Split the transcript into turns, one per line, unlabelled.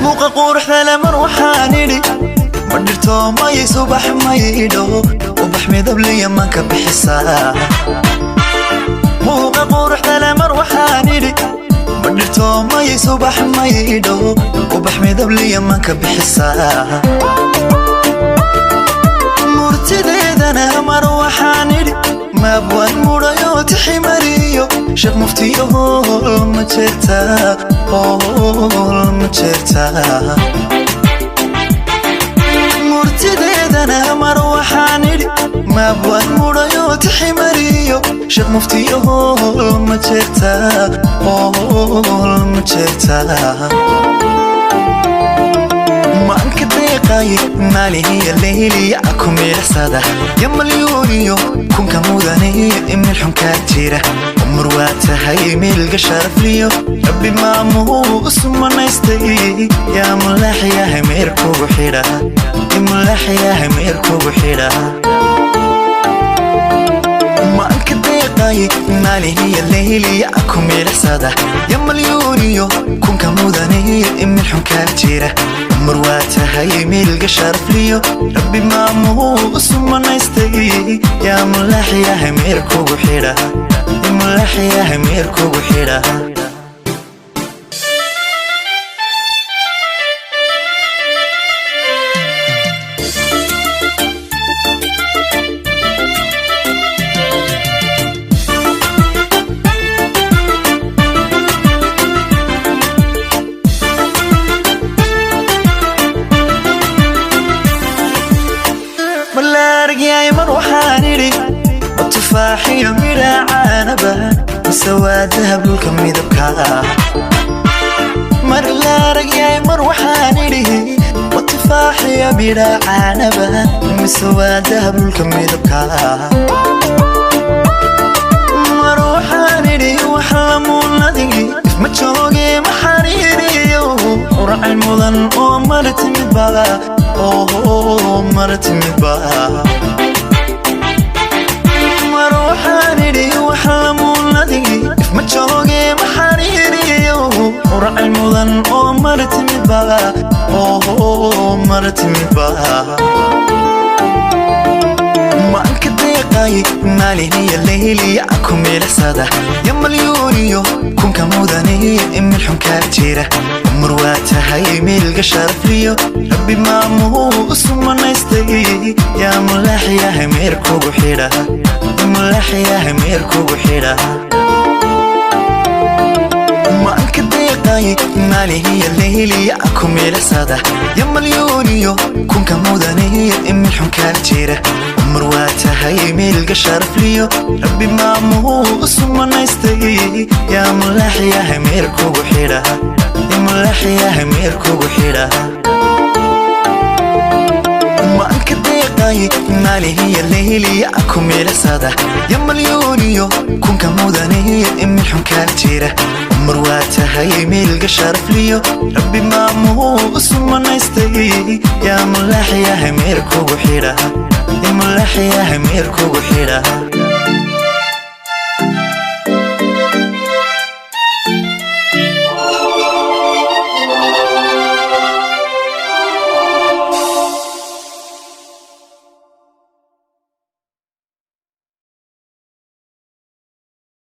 Muuqa quruxdale mar waxaan idhi, ma dhirto may subax maydho, ubax midabliya ma ka bixisaa? Muuqa quruxdale mar waxaan idhi, ma dhirto may subax maydho, ubax midabliya ma ka bixisaa? Murtideedana mar waxaan idhi, maabwaan mudhayo tiximariyo sheekh muftiyo hool ma jeertaa, hool ma jeertaa? Murtideedana mar waxaan idhi, maabwaan mudhayo tiximariyo sheekh muftiyo hool ma jeertaa, hool ma jeertaa? Maanka deeqay maalihiya leyliya ku miidhasada ya malyuuniyo kunka mudane imil xunkaa jira, umar waa tahay miilga sharafliyo rabbi maamuu sumanaystay. Yaa mulaaxyahay meer kugu xidha, mulaaxyahay meer kugu xidha. Maanka deeqay maalihiya leyliya ku miidhasada ya malyuuniyo kunka mudane imil xunkaa jira, umar waa tahay miilga sharafliyo rabbi maamuu sumanaystay. Yaa mulaaxyahay meer kugu xidha, mulaaxyahay meer kugu xidha. Malaargyay mar waxaan idhi, ma tufaaxiyo midha caanaba, mise waa dahab dhulka midabka? Mar laaragyay mar waxaan idhi, ma tufaaxiyo midha caanaba, mise waa dahab dhulka midabka? Mar waxaan idhi, wax lamuunadigi ma jooge, ma xariiriyo uracay mudan oo mar timidba, oo mar timidba? Mar waxaan idhi, wax lamuunadigi ma jooge, ma xariiriyo uracay mudan oo mar timidba, oo mar timidba? Maanka deeqay maalihiya leyliya ku miidhasada ya malyuuniyo kunka mudane imil xunkaa jira, umar waa tahay miilga sharafliyo rabbi maamuu sumanaystay. Yaa mulaaxyahay meer kugu xidha, mulaaxyahay meer kugu xidha. Maanka deeqay maalihiya leyliya ku miidhasada ya malyuuniyo kunka mudane imil xunkaa jira, umar waa tahay miilga sharafliyo rabbi maamuu sumanaystay. Yaa mulaaxyahay meer kugu xidha, mulaaxyahay meer kugu xidha. Maanka deeqay maalihiya leyliya ku miidhasada ya malyuuniyo kunka mudane imil xunkaa jira, umar waa tahay miilga sharafliyo rabbi maamuu sumanaystay. Yaa mulaaxyahay meer kugu xidha, mulaaxyahay meer kugu xidha.